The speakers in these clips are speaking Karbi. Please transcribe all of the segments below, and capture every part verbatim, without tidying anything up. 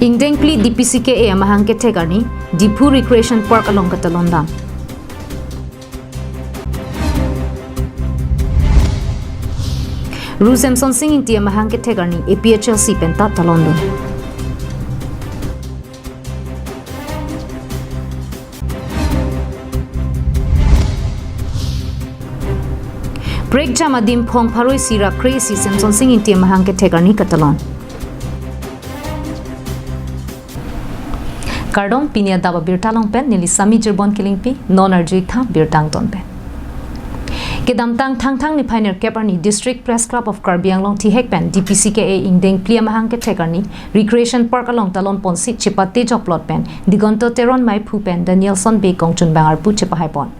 Ingdeng phli D P C K A amahang kethek arni Diphu Recreation Park along katalon dam. Ru Semson Sing Ingti amahang kethek arni A P H L C pen ta talondun. Prekjam adim phong pharo isi ra kre isi Semson Sing Ingti amahang kethek arni katalon. Kardom, pini adap abirta along pen neli Sami Jirbon Kilingpi, non arju-ik tha birta angton pen. Kedamtang Thangthang niphai nerkep arni District Press Club of Karbi Anglong thihek pen D P C K A ingdeng phli amahang kethek arni Recreation Park along talon ponsi chepate jokplot pen Digonto Teron maiphu pen Danielson Bey kongchunbang arpu chepahai pon.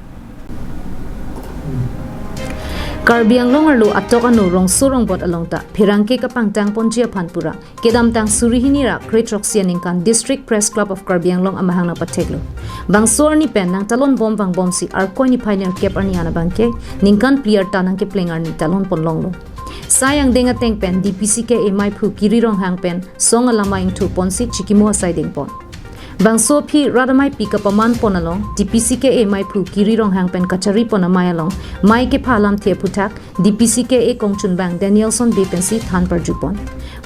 Karbi Anglong arlo atok ano rongso rongbot along ta pherangke kapangtang ponji aphan pura kedamtang suri hini ra kre throksi aningkan District Press Club of Karbi Anglong amahang nangpatheklo. Bangso arni pen nangtalon bom vangbomsi Arkoi niphai nerkep arni an abangke ningkan phli arta nangkepleng arni talon ponlonglo. Sai angdeng ateng pen D P C K A maiphu Kiri Ronghang pen song alama ingthu ponsi chikimo asai dengpon. Bangso aphi rat ameipi kapaman pon along D P C K A maiphu Kiri Ronghang pen kachari pon amei along mei kepha alamthe aphuthak D P C K A kongchunbang Danielson Bey pensi than parju pon.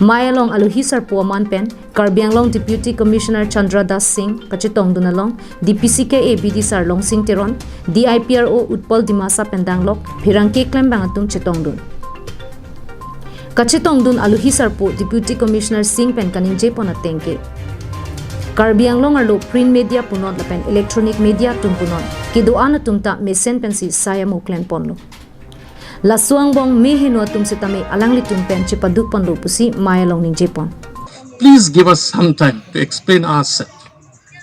Mei along alohi sarpo aman pen Karbi Anglong Deputy Commissioner Chandra Das Sing kachetongdun along D P C K A bidisar Longsing Teron, D I P R O Utpal Dimasa pen danglok pherangke klembang atum chetongdun. Kachetongdun alohi sarpo Deputy Commissioner Sing pen kaningje pon ateng ke Karbi Anglong arlo print media punon lapen electronic media atum punon kedo-an atum ta mesen pensi sai amo klem ponlo. Laso angbong me heno atum setame alanglitum pen chepaduk ponlo pusi mei along ningje pon. Please give us some time to explain ourselves.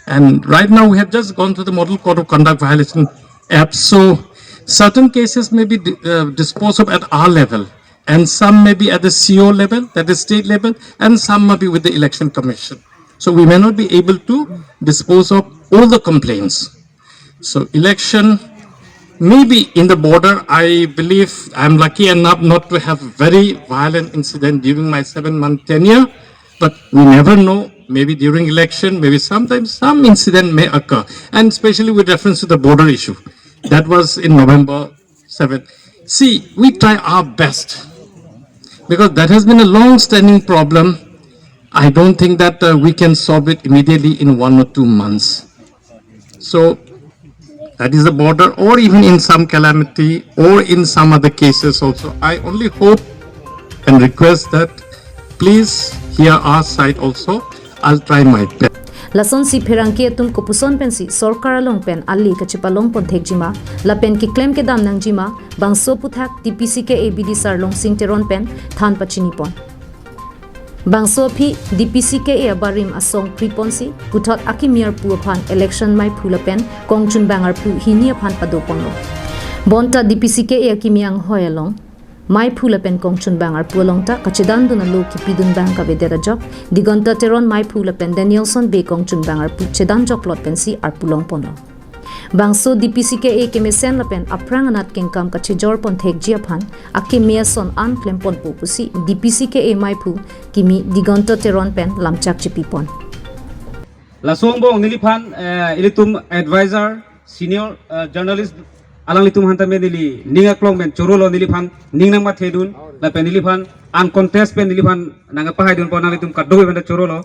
And right now we have just gone through the Model Code of Conduct Violation Act. So certain cases may be di- uh, disposed of at our level, and some may be at the C O level, that is state level, and some may be with the Election Commission. So we may not be able to dispose of all the complaints. So election, maybe in the border, I believe I'm lucky enough not to have very violent incident during my seven-month tenure, but we never know. Maybe during election, maybe sometimes some incident may occur, and especially with reference to the border issue. That was in November seven. See, we try our best because that has been a long-standing problem. I don't think that uh, we can solve it immediately in one or two months. So that is the border, or even in some calamity, or in some other cases also. I only hope and request that please hear our side also. I'll try my best. Lasonsi pherangke atum kopuson pensi sorkar along pen ale kachepalong ponthekjima, lapen keklem kedam nangjima, bangso aphuthak D P C K A bidisar Longsing Teron pen than pachini pon. Bangso aphi D P C K A abarim asong pri ponsi puthot akimi arpu aphan election maiphu lapen kongchunbang arpu hini aphan pado ponlo. Bonta D P C K A akimi anghoi along maiphu lapen kongchunbang arpu along ta kachedandun alo kipidun bang kavedet ajok, Digonto Teron maiphu lapen Danielson Bey kongchunbang arpu chedan joklot pensi arpu long ponlo. Bangso D P C K A kemesen lapen aphrang anat kengkam kachejor ponthekji aphan akimi ason an klem ponpo pusi D P C K A maiphu kimi Digonto Teron pen lamchak chipi pon. Laso angbong neliphan eh, ilitum advisor senior eh, journalist alanglitum aphan tame neli ning aklong pen chorolo, neliphan ning nangmathedun lapen neliphan uncontest pen neliphan nangpahaidun pon, nanglitum kadokave pen chorolo.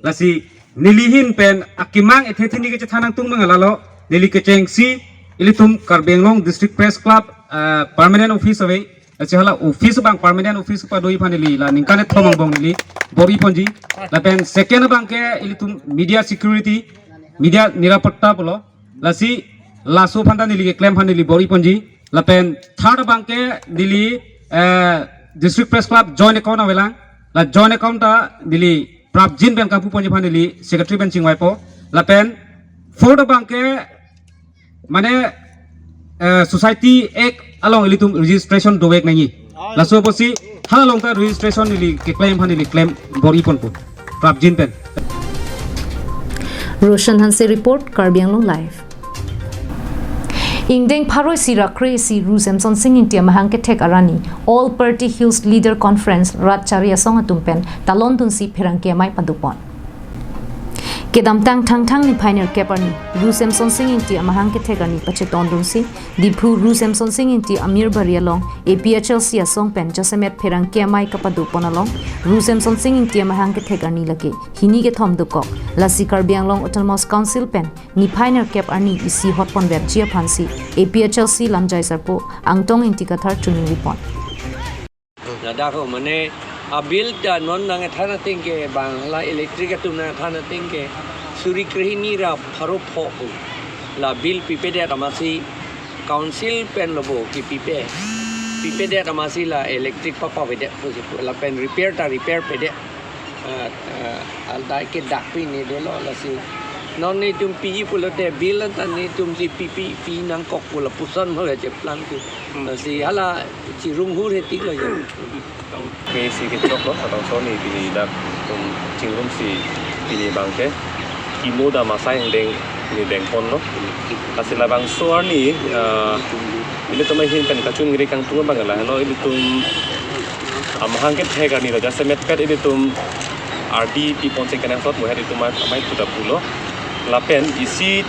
Lasi neli ahin pen akemang ethe thini kechethan nangtung mang lalo, neli kechengsi ilitum Karbi Anglong District Press Club eh, permanent office ave. Lasi hala office abang permanent office pado-i aphan neli la ningkan kethom angbong neli bor-i ponji. Lapen second abangke ilitum media security, media nirapotta pulo. Lasi laso aphan ta neli keklem aphan neli bor-i ponji. Lapen third abangke neli eh, District Press Club joint account avelang. La joint account ta neli prapjin pen kapu ponji aphan neli secretary pen chingvaipo. Lapen fourth abangke mane eh, Society Act along ilitum registration dovek nangji. Laso apotsi hala along ta registration neli keklem aphan neli klem bor-i ponpo prapjin pen. Roshan Hanse report, Karbi Anglong Live. Ingdeng pharo isi ra kre isi Ru Semson Sing Ingti amahang kethek arni All Party Hills Leader Conference rat chari asong atum pen talondunsi pherangke amei pado pon. Kedamtang Thangthang niphai nerkep arni, Ru Semsonsing Ingti amahang kethek arni pachetongdunsi, Diphu Ru Semsonsing Ingti Amir Bari along A P H L C asong pen jasemet pherangke amei kapadopon along, Ru Semsonsing Ingti amahang kethek arni lake hini kethom dokok, lasi Karbi Anglong Autonomous Council pen niphai nerkep arni isi hotponvekji aphansi A P H L C lamjai sarpo Angtong Ingti Kathar choningri pon. Ladak ho mane a bill ta non nangthan ateng ke bang la electric atum nangthan ateng ke suri krehini ra pharo pho pu. La bill pipedet amatsi council pen lo bo kipipe. Pipedet amatsi la electric papavedet pusi pu. Lapen repair ta repair pedet. Ah, ah, alda ke dak pine dolo lasi. Non netum piji pulote bill ta netum si pipi pi nangkok pu lapuson mo cheplang tu. Hmm. Lasi hala chirung hur hetik lo ya. Kre isi kechok lo, atang soni pini dak tum chingrumsi pini bangke. Kimo dam asai angdeng pini dengpon lo. Lasi labangso arni, ah, ilitum ahin pen kachoningri kangtung abang lahelo, ilitum amahang kethek arni lo jasemet pet ilitum ardi piponsi kenangsot muhet itum amei, amei puta pulo. Lapen isi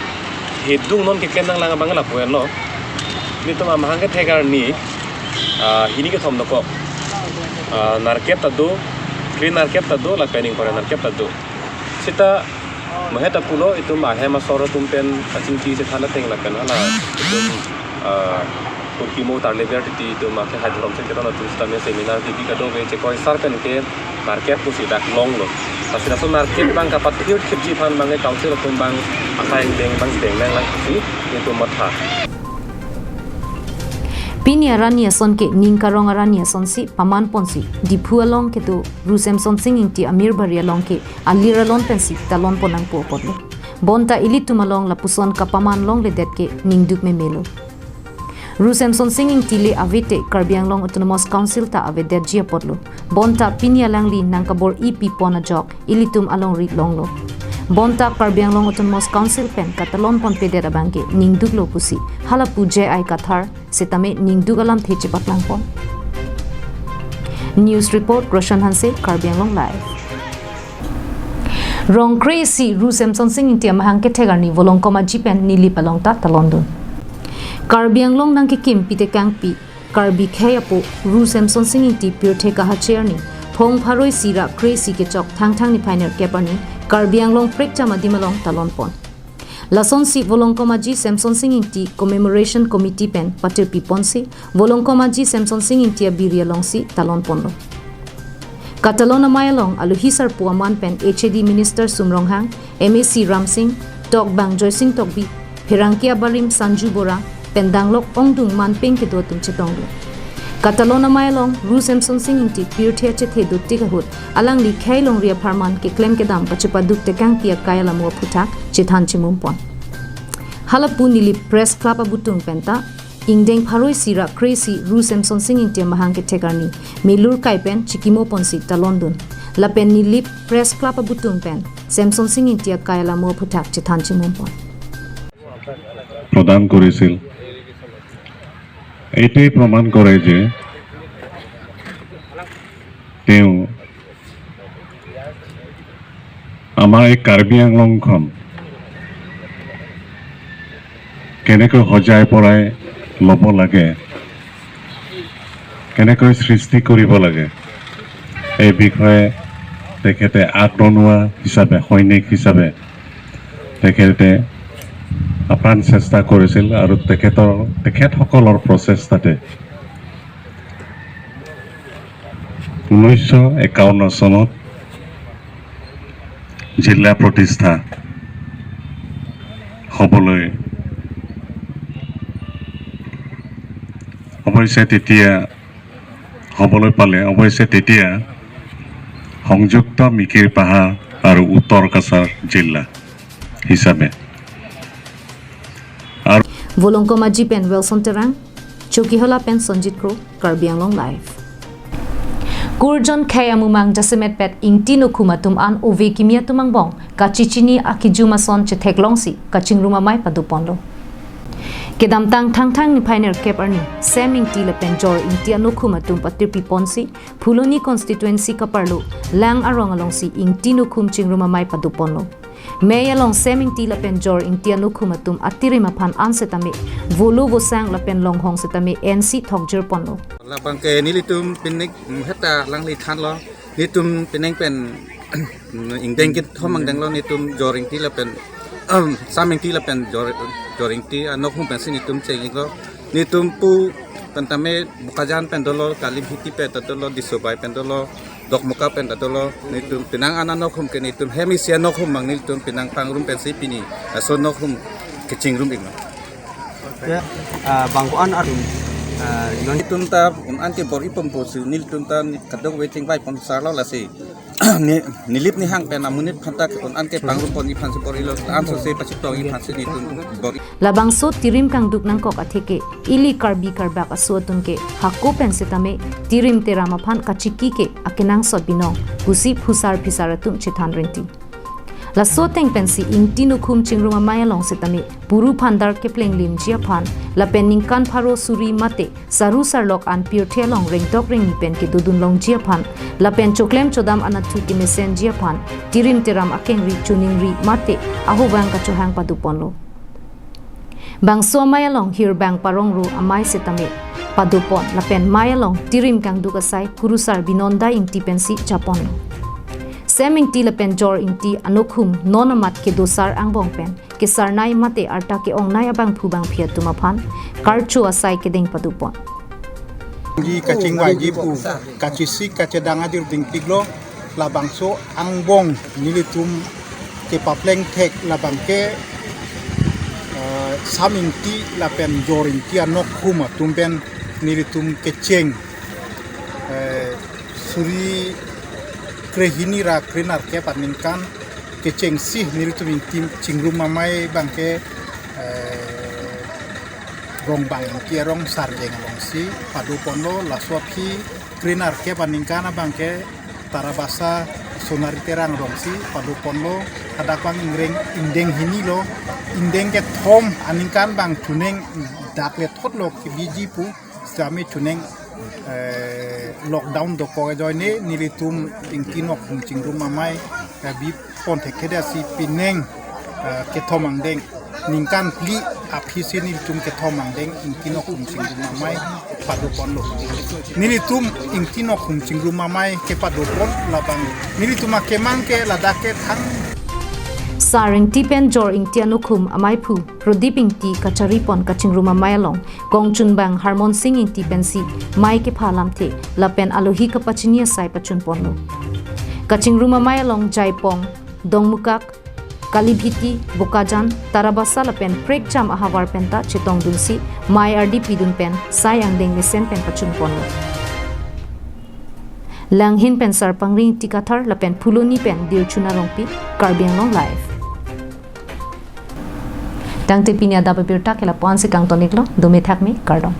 hedung non keklem nanglang abang lapu-enlo. Ilitum amahang kethek arni, ah, hini kethom dokok. Ah, nerkep ta do, kre nerkep ta do, lapen ingkoi ra nerkep ta do. Seta muhet ta pulo itum ahem asor atum pen kachingki chethan ateng lapen hala itum, ah, kurkimo tarlever titi itum ake hai dhorom sengketon atum sitame seminar kebi kadokave chekoi sar pen ke nerkep pusi dak longlo. Lasi laso nerkep bang kapathir thipji aphan bang ke council atum bang asai angdeng bang deng nanglang pusi itum matha. Pini arani ason ke ning karong arani asonsi pamanponsi Diphu along kedo Ru Semsonsing Ingti Amir Bari along ke alir alon pensi talonpon nangpo apotlo. Bonta ilitum along lapuson kapaman longledet ke ningduk memelo. Ru Semsonsing Ingti le avete Karbi Anglong Autonomous Council ta avedetji apotlo. Bonta pini alangli nangkabor-i pipon ajok ilitum alongri longlo. Bonta Karbi Anglong Autonomous Council pen katalonponpedet abang ke ningduklo pusi halapu J I Kathar sitame ningduk alamthe chepaklangpon. News report, Roshan Hanse, Karbi Anglong Live. Rong kre isi Ru Semsonsing Ingti amahang kethek arni Volongkom Aji pen Nilip along ta talondun. Karbi Anglong nangkekim pitekangpi Karbi khei apo Ru Semsonsing Ingti pirthe kahache arni, phong pharo isi ra kre isi kechok Thangthang niphai nerkep arni, Karbi Anglong prekjam adim along talonpon. Lasonsi Volongkom Aji Semsonsing Ingti Commemoration Committee pen patirpiponsi, Volongkom Aji Semsonsing Ingti abiri alongsi talonponlo. Katalon amei along alohi sarpo aman pen H A D Minister Sum Ronghang, M A C Ramsing, Tokbang Joysing Tokbi, pherangke abarim Sanju Bora, pen danglok ongdung manpeng kedo atum chetongdun. Katalon amei along Ru Semsonsing Ingti pirthe achethe dotik ahut alangli khei longri apharman keklem kedam pachepaduk tekangpi akai alamo aphuthak chethan chimumpon. Halapu Nilip Press Club abutung penta ingdeng pharo isi ra kre isi Ru Semsonsing Ingti amahang kethek arni melur kai pen chikimoponsi talondun. Lapen Nilip Press Club abutung pen Semsonsing Ingti akai alamo aphuthak chethan chimumpon. প্ৰদান কৰিছিল। এইটোৱে প্ৰমাণ কৰে যে তেওঁ আমাৰ এই কাৰ্বি আংলংখন কেনেকৈ সজাই পৰাই ল'ব লাগে, কেনেকৈ সৃষ্টি কৰিব লাগে, এই বিষয়ে তেখেতে আগৰণুৱা হিচাপে, সৈনিক হিচাপে তেখেতে আপ্ৰাণ চেষ্টা কৰিছিল আৰু তেখেতৰ, তেখেতসকলৰ প্ৰচেষ্টাতে ঊনৈছশ একাৱন্ন চনত জিলা প্ৰতিষ্ঠা হ'বলৈ, অৱশ্যে তেতিয়া হ'বলৈ পালে, অৱশ্যে তেতিয়া সংযুক্ত মিকিৰ পাহাৰ আৰু উত্তৰ কাছাৰ জিলা হিচাপে। Volongkom Aji pen Wilson Terang, Chokihola pen Sonjit Kro, Karbi Anglong Live. Kurjon khei amumang jasemet pet Ingti nokhum atum an ove kimi atum angbong kachichini akijum ason chetheklongsi kachingrum amei padoponlo. Kedamtang Thangthang niphai nerkep arni Sem Ingti lapen Jor Ingti anokhum atum patirpiponsi Phuloni constituency kaparlo Lang arong alongsi Ingti nokhum chingrum amei padoponlo. Mei along Sem Ingti lapen Jor Ingti anokhum atum atirim aphan an setame volo vosang lapen longhong setame ensi thokjir ponlo. Labang ke nelitum pining, mm, heta alangli thanlo. Nelitum pining pen ingdeng kethom angdenglo, nelitum Jor Ingti lapen, em, Sem Ingti lapen Jor, Jor Ingti anokhum pensi nelitum chenglo. Nelitum pu pen tame Bokajan pen dolo, Kalibhiti pen ta dolo, Disobai pen dolo, Dokmoka pen ta dolo, nelitum penang an anokhum ke nelitum hem isi anokhum mang nelitum penang pangrum pensi pini laso anokhum kechingrum iklo. Ya, ah, bang ko-an atum, ah, non nelitum ta un-an ke bor-i pon pusi nelitum ta ni kadokave chingvai pon sarlo lasi. Ni, nilip nihang pen amonit aphan ta un-an ke pangrum ponji aphansi bor-ilo, ansose pachitongji aphansi nelitum bor-i. Labangso tirim kangduk nangkok atheke ili Karbi Karbak aso atum ke hako pen setame tirim teram aphan kachiki ke akenangsot binong pusi phusar phisar atum chethan rinti. Laso ateng pensi Ingti nokhum chingrum amei along setame puru phandar keplenglimji aphan lapen ningkan pharo suri mate saru sarlok an pirthe along rengdok rengni pen kedodun longji aphan lapen choklem chodam anatthu kemesenji aphan tirim teram akengri choningri mate ahovang kachohang pado ponlo. Bangso amei along hirbang parong ro amei setame pado pon lapen mei along tirim kangduk asai kurusar Binonda Ingti pensi japon. Sem Ingti lapen Jor Ingti anokhum non amat kedosar angbong pen kesarnei mate arta ke-ongnei abangphu bangphi atum aphan karcho asai kedeng pado pon. Ji kachingvaiji pu, kachesik kachedang adir dingpiklo, labangso angbong nelitum kepapleng thek labang ke, eh, Sem Ingti lapen Jor Ingti anokhum atum pen nelitum kecheng, eh, suri krehini ra krenerkep aningkan kechengsi nelitum Ingti chingrum amei abang ke, eh, Rongbang Ingti arong Sarjeng alongsi pado ponlo, laso aphi krenerkep aningkan abang ke Tarabasa Sonari Terang arongsi pado ponlo, hadak abang ingreng ingdeng hini lo, ingdeng kethom aningkan abang chuneng dak le thotlo kebiji pu, sitame chuneng, eh, lockdown dokok ajoine nelitum Ingti nokhum chingrum amei, eh, bi pon thekthe dasi pining, eh, kethom angdeng ningkan phli aphisi nelitum kethom angdeng Ingti nokhum chingrum amei pado ponlo. Nelitum Ingti nokhum chingrum amei kepado pon labang nelitum akemang ke ladak ke thang. Sem Ingti pen Jor Ingti anokhum ameiphu Prodip Ingti kachari pon kachingrum amei along kongchunbang Harmon Sing Ingti pensi mei kepha lamthe lapen alohi kapachini asai pachun ponlo. Kachingrum amei along Jaipong, Dongmukak, Kalibhiti, Bokajan, Tarabasa lapen prekjam ahavar penta chetongdunsi mei ardi pidun pen sai angdeng mesen pen pachun ponlo. Langhin pen Sarpangri Ingti Kathar lapen Phuloni pen Dirchuna Rongpi, Karbi Anglong Live. Tangte pini adap abirta ke lapu-ansi kangton iklo, dome thakme, kardom.